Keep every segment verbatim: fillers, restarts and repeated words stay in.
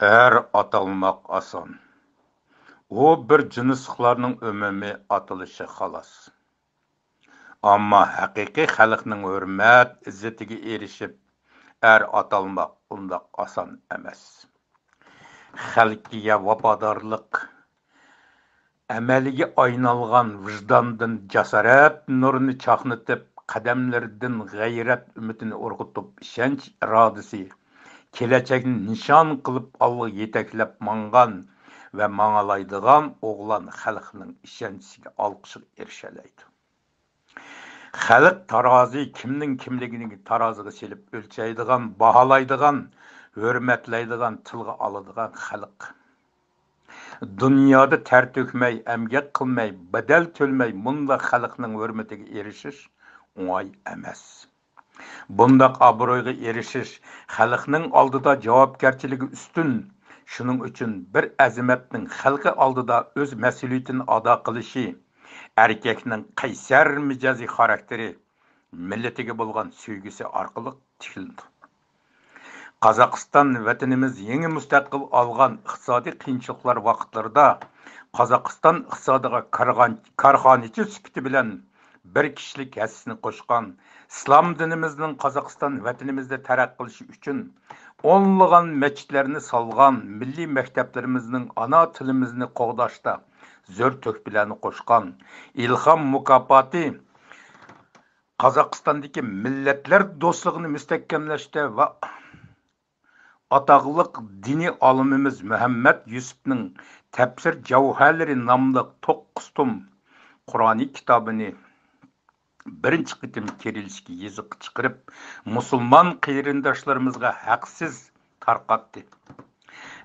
ئەر ئاتالماق ئاسان. ئۇ بىر جىنسلىقلارنىڭ ئومۇمىي ئاتىلىشى خالاس. ئەمما ھەقىقىي خەلقنىڭ ھۆرمەت، ئىززىتىگە ئېرىشىپ، ئەر ئاتالماق ئۇنداق ئاسان ئەمەس. خەلقىگە ۋاپادارلىق، ئەمەلگە ئايلانغان ۋىجداندىن جاسارەت نۇرىنى چاقنىتىپ، قەدەملىرىدىن غەيرەت ئۈمىدىنى ئۇرغۇتۇپ، ئىشەنچ ئىرادىسى، كېلەچەكنى نىشان قىلىپ ئالغا يېتەكلەپ ماڭغان ۋە ماڭالايدىغان ئوغلان خەلقنىڭ ئىشەنچىسىگە، ئالقىشىغا ئېرىشەلەيدۇ. خەلق تارازى كىمنىڭ كىملىكىنى تارازىغا سېلىپ ئۆلچەيدىغان، باھالايدىغان، ھۆرمەتلەيدىغان، تىلغا ئالىدىغان خەلق. دۇنيادا تەر تۆكمەي، ئەمگەك قىلماي، بەدەل تۆلىمەي مۇنداق خەلقنىڭ ھۆرمىتىگە ئېرىشىش ئوڭاي ئەمەس. بۇنداق ئابرۇيغا ئېرىشىش خەلقنىڭ ئالدىدا جاۋابكەرچىلىكى ئۈستۈن. شۇنىڭ ئۈچۈن بىر ئەزىمەتنىڭ خەلقى ئالدىدا ئۆز مەسئۇلىيىتىنى ئادا قىلىشى، ئەركەكنىڭ قەيسەر مىجەزى خاراكتېرى، مىللىتىگە بولغان سۆيگۈسى ئارقىلىق تىكلىنىدۇ. قازاقىستان ۋەتىنىمىز يېڭى مۇستەقىل ئالغان ئىقتىسادىي قىيىنچىلىقلار ۋاقىتلىرىدا قازاقىستان ئىقتىسادىغا كارغان-، كارخانىچى سۈپىتى بىلەن بىر كىشىلىك ھەسسىسىنى قوشقان، ئىسلام دىنىمىزنىڭ قازاقىستان ۋەتىنىمىزدە تەرەققىي قىلىشى ئۈچۈن ئونلىغان مەسچىتلەرنى سالغان، مىللىي مەكتەپلىرىمىزنىڭ ئانا تىلىمىزنى قوغداشتا زور تۆھپىلەرنى قوشقان، ئىلھام مۇكاپاتى قازاقىستاندىكى مىللەتلەر دوستلۇقىنى مۇستەھكەملەشتە ۋە ئاتاقلىق دىنىي ئالىمىمىز مۇھەممەد يۈسۈپنىڭ تەپسىر جەۋھەرلىرى ناملىق توققۇز توم قۇرئانىي كىتابىنى بىرىنچى قېتىم كىرىلىشكە يېزىققا چىقىرىپ، مۇسۇلمان قېرىنداشلىرىمىزغا ھەقسىز تارقاتتى.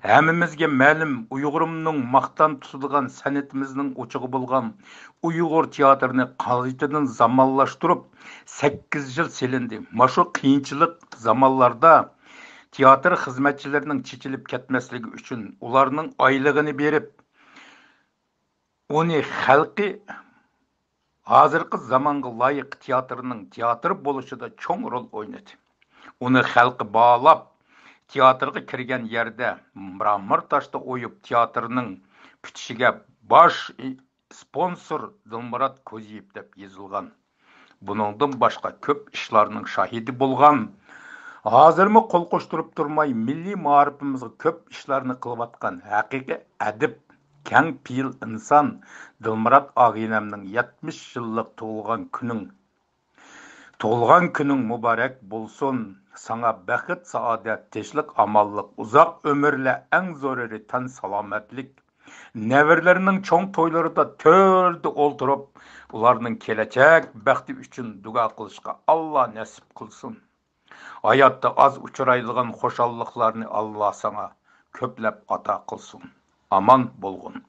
ھەممىمىزگە مەلۇم، ئۇيغۇرۇمنىڭ ماختان تۇتىدىغان سەنئىتىمىزنىڭ ئوچىقى بولغان ئۇيغۇر تىياتىرىنى قايتىدىن زامانلاشتۇرۇپ، سەككىز يىل سېلىندى. ماشۇ قىيىنچىلىق زامانلاردا تىياتىر خىزمەتچىلىرىنىڭ چېچىلىپ كەتمەسلىكى ئۈچۈن ئۇلارنىڭ ئايلىقىنى بېرىپ، ئۇنى خەلقى ھازىرقى زامانغا لايىق تىياتىرنىڭ تىياتىر بولۇشىدا چوڭ رول ئوينىدى. ئۇنى خەلقى باھالاپ، تىياتىرغا كىرگەن يەردە مىرامىر تاشتا ئويۇپ تىياتىرنىڭ پۈتۈشىگە باش سپونسور دىلمۇرات كوزىيېف دەپ يېزىلغان. بۇنىڭدىن باشقا كۆپ ئىشلارنىڭ شاھىدى بولغان، ھازىرمۇ قول قوشتۇرۇپ تۇرماي مىللىي مائارىپىمىزغا كۆپ ئىشلارنى قىلىۋاتقان ھەقىقىي ئەدىب، كەڭ پېئىل ئىنسان دىلمۇرات ئاغىنەمنىڭ يەتمىش يىللىق تۇغۇلغان كۈنۈڭ، تۇغۇلغان كۈنۈڭ مۇبارەك بولسۇن. ساڭا بەخت، سائادەت، تىنچلىق، ئامانلىق، ئۇزاق ئۆمۈرلەر، ئەڭ زۆرۈرى تەن سالامەتلىك. نەۋرىلەرنىڭ چوڭ تويلىرىدا تۆردە ئولتۇرۇپ، ئۇلارنىڭ كېلەچەك بەختى ئۈچۈن دۇئا قىلىشقا ئاللا نەسىپ قىلسۇن. ھاياتتا ئاز ئۇچرايدىغان خۇشاللىقلارنى ئاللا ساڭا كۆپلەپ ئاتا قىلسۇن. ئامان بولغىن.